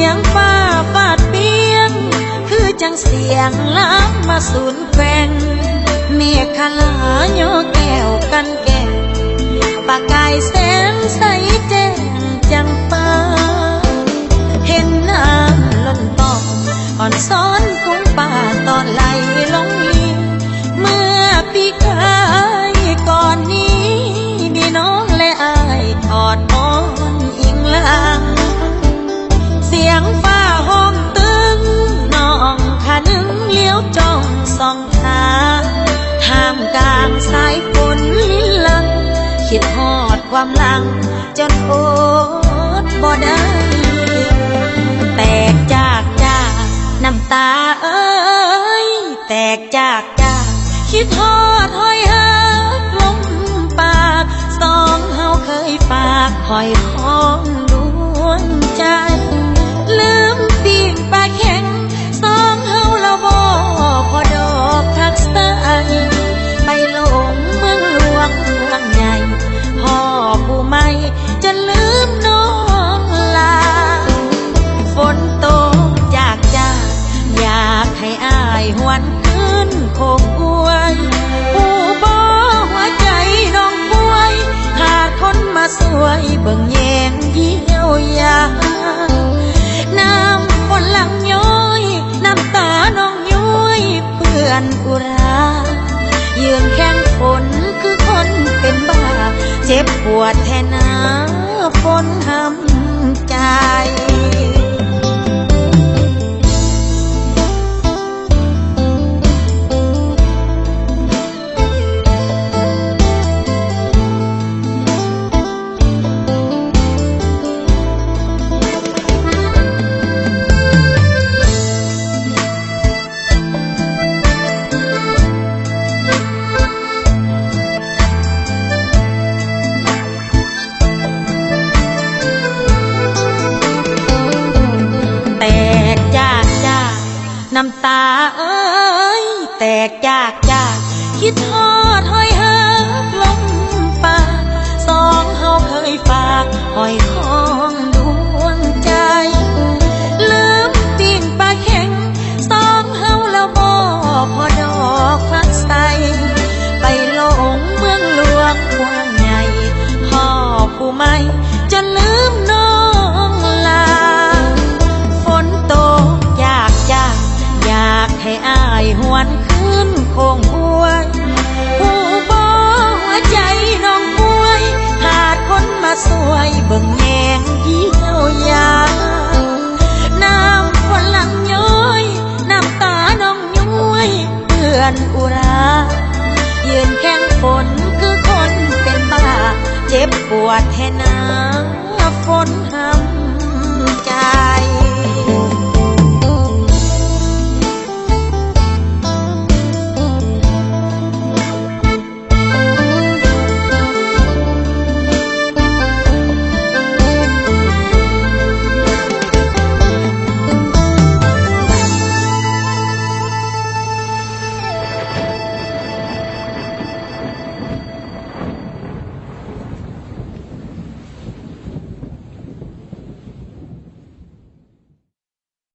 ຍງຟ້າຟາດປ່ຽງ ຄືຈັ່ງສຽງລາມມາສູນແຂວງ ເມກຂະລາຍໍແກ້ວກັນແກ້ງ ປະກາຍແສງໃສແຈ້ງຈັ່ງຟ້າ ເຫັນນ້ຳລົ້ນປ່ອງ ອອນຊ້ອນຝູງປາຕອນໄຫຼລົງນີ້ ເມື່ອປີກາຍກ່ອນນີ້ ມີນ້ອງແລະອ້າຍອອດອ້ອນອີງຫຼັງ ສຽງຟ້າຮ້ອງຕຶງ ນ້ອງຂະນຶງຫຼຽວຈ້ອງສ່ອງຫາ ທ່າມກາງສາຍຝົນລິນຫຼັ່ງ ຄິດຮອດຄວາມຫຼັງ ຈົນອົດບໍ່ໄດ້ ແຕກຈາກຈາກ ນ້ຳຕາເອີຍ ແຕກຈາກຈາກ ຄິດຮອດຫອຍຫາກລົມປາກ ສອງເຮົາເຄີຍຝາກຫ້ອຍຄອງດວງໃຈ ລືມປີ້ງປາແຂງ ສອງເຮົາລະບໍ່ພໍດອກຜັກໃສ ໄປຫຼົງເມືອງຫຼວງເມືອງໃຫຍ່ ພໍ້ຜູ້ໃໝ່ ຈົນລືມນ້ອງລາ ຝົນຕົກຈາກຈາກ ຢາກໃຫ້ອ້າຍຫວນຄືນໂຄກຫ້ວຍ ຮູ້ບໍ່ຫົວໃຈນ້ອງປ່ວຍ ຂາດຄົນມາຊ່ວຍເບິ່ງແຍງຢຽວຢາ ນ້ຳຝົນຫຼັ່ງຍ້ອຍ ນ້ຳຕານ້ອງຍ້ອຍ ເປື້ອນອຸຣາ ຢືນແຂງຝົນຄືຄົນເປັນບ້າ ເຈັບປວດແທ້ນາຝົນຫ້ຳໃຈ. ແຕກຈາກຈາກ ນ້ຳຕາເອີຍ ແຕກຈາກຈາກ ຄິດຮອດຫອຍຫາກລົມປາກ ສອງເຮົາເຄີຍຝາກຫ້ອຍຄອງດວງໃຈ ລືມປີ້ງປາແຂງ ສອງເຮົາລະບໍ່ພໍດອກຜັກໃສ ໄປຫຼົງເມືອງຫຼວງກວ້າງໃຫຍ່ ພໍ້ຜູ້ໃໝ່ ຈົນລືມນ້ອງລາ ຝົນຕົກຢາກຈາກ ຢາກໃຫ້ອ້າຍຫວນຄືນໂຄກຫ້ວຍ ຮູ້ບໍ່ຫົວໃຈນ້ອງປ່ວຍ ຂາດຄົນມາຊ່ວຍເບິ່ງແຍງຢຽວຢາ ນ້ຳຝົນຫຼັ່ງຍ້ອຍ ນ້ຳຕານ້ອງຍ້ວຍ ເປື້ອນອຸຣາ ຢືນແຂງຝົນຄືຄົນເປັນບ້າ ເຈັບປວດແທ້ນາຝົນຫ້ຳໃຈ.